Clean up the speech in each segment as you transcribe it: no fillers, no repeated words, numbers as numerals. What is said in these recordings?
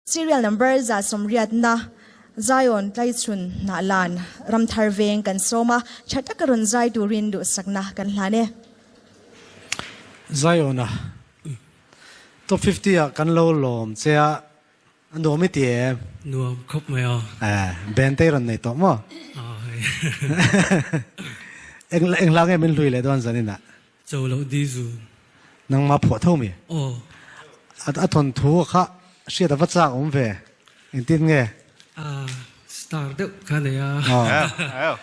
Serial number 180 na Zion Tlaichhun Hnahlan Ramthar Veng kan sawm a, tha taka rawn zai turin duhsakna kan hlan e. Zion a Top 50 ah kan lo lawm che a, a nuam i ti em? Nuam khawp mai a. Eh, band te i rawn nei tawh maw? Aw hei. Eng eng hla nge min hlui leh dawn zaninah? Cho loh di zu. Nangmah phuah tho mi? Aw. A thawnthu kha hriat a va chak awm ve. Engtin nge? A star deuh kha nei a. Aw.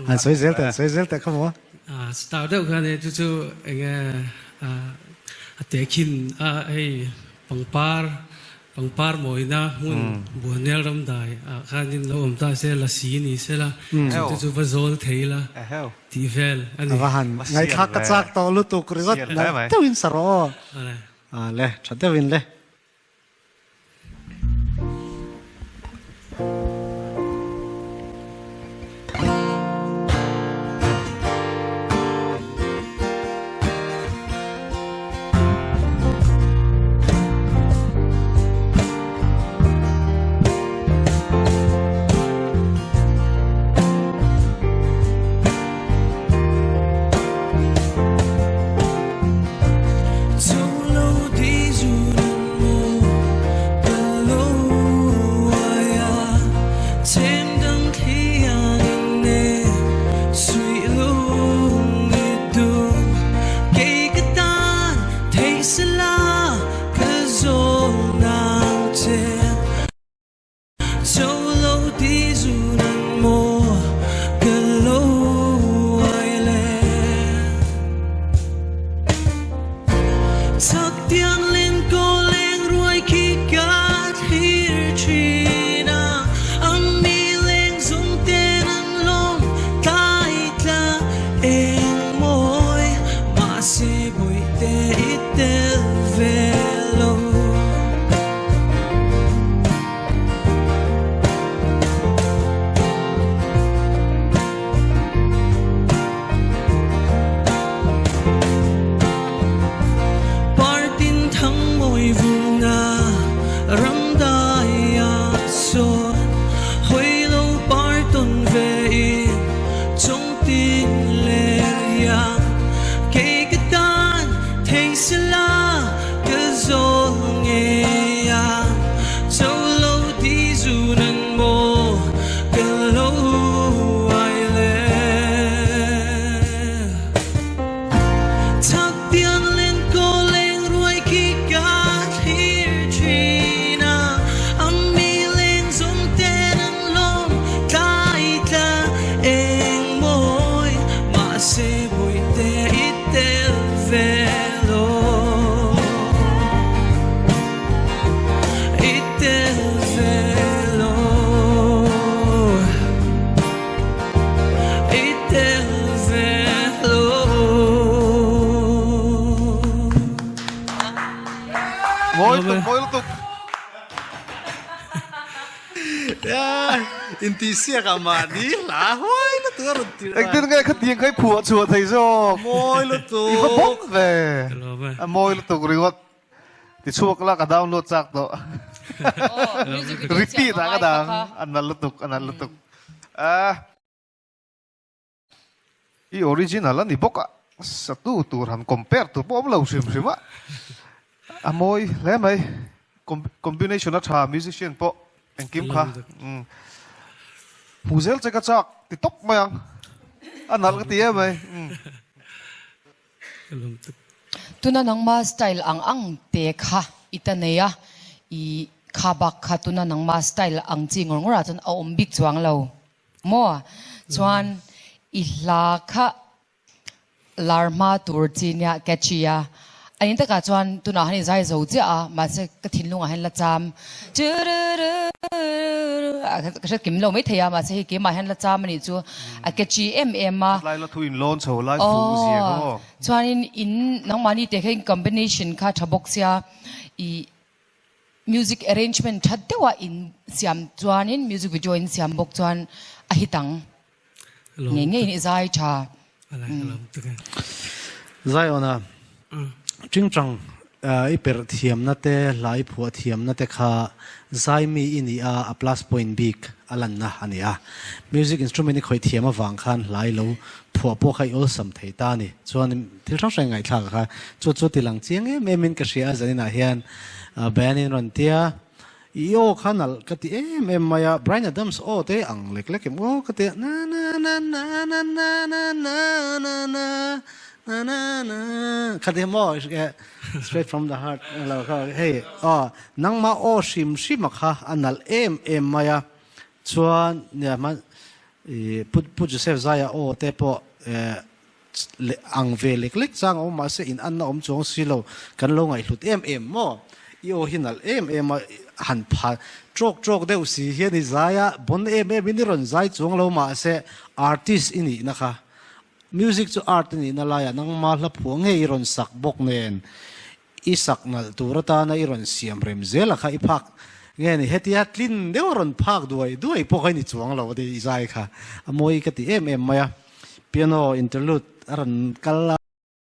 Han sawi zel teh, han sawi zel teh kha maw? A star deuh kha nei chu chu enge a tehkhin a hei pangpar Pangpar mawina hmun Buanel ramdai ah khanin lo awm ta se, lasi ni sela, chungte chu va zawl thei la tih vel a ni. A va han ngaihthlak ka chak tawh lutuk ringawt nalh deuhin sa rawh aw. A le, tha deuhin le. Mawi lutuk, mawi lutuk. Intihsiak ah mahni hla huai lutuk a rawn tirh a. Engtin nge khatiang kha i phuah chhuah thei zawk? Mawi lutuk. I va bawk ve. A mawi lutuk ringawt. Tichhuak la ka download chak tawh. Repeat ah ka dang. A nalh lutuk, a nalh lutuk. I original a ni bawk a, satu tur han compare tur pawh awm lo hrim hrim a, a mawi hle mai. Combination a tha, musician pawh engkim kha hmu zel che ka chak ti tawp mai ang, a nalh ka ti em mai. Tuna nangma style ang ang te kha i ta nei a, i kha bak kha tuna nangma style ang chi ngawr ngawr ah chuan a awm bik chuang lo. Maw? Chuan i hla kha lar hma tur chi nia catchy a, a in takah chuan tunah han i zai zo chiah a, mahse ka thinlungah hian la cham ka hre kim lo maithei a, mahse hei keimah hian la cham a nih chu a catchy em em a. Khatlai la thu in lawn chho lai fuh zia kha maw? Chuanin in nangmahni te kha in combination kha tha bawk sia i Music arrangement that deuha in siam chuanin music video in siam bawk chuan a hit ang. Ngei ngeiin i zai tha. Zai awna tingtang I perh thiamna te, hla i phuah thiamna te kha zai mi i nih a, a plus point bik a lanna a ni a. Music instrument i khawih thiam avang khan hla i lo phuah pawh kha i awlsam thei ta a ni. Chuan thil hrang hrang ngaihthlak kha chu chu ti lang chiang em em in ka hria a zaninah hian band in rawn tia. I aw kha nalh ka ti em em mai a, Bryan Adams aw te ang lek lek em aw ka ti a, na na na na na na na na na na na na na kha ti maw straight from the heart lo kha hei aw nangmah aw hrim hrim a kha a nalh em em mai a, chuan nia hman i Pu Pu Joseph Zaia aw te pawh eh ang ve lek lek chang a awm mahse in anna awm chuang si lo kan lo ngaihhlut em em maw? I aw hi nalh em em a han pha trawk trawk deuh si hian i zai a bon em em in i rawn zai chuang lo mahse artist i nihna kha music chu art a nihna laiah nangma hla phuah ngei i rawn sak bawk nen I sak nalh tur atana i rawn siam rem zel a kha i phak nge ni hetia tlin deuh a rawn phak duai duai pawh kha i ni chuang lo a ti i zai kha a mawi ka ti em em mai a piano interlude a rawn kal a.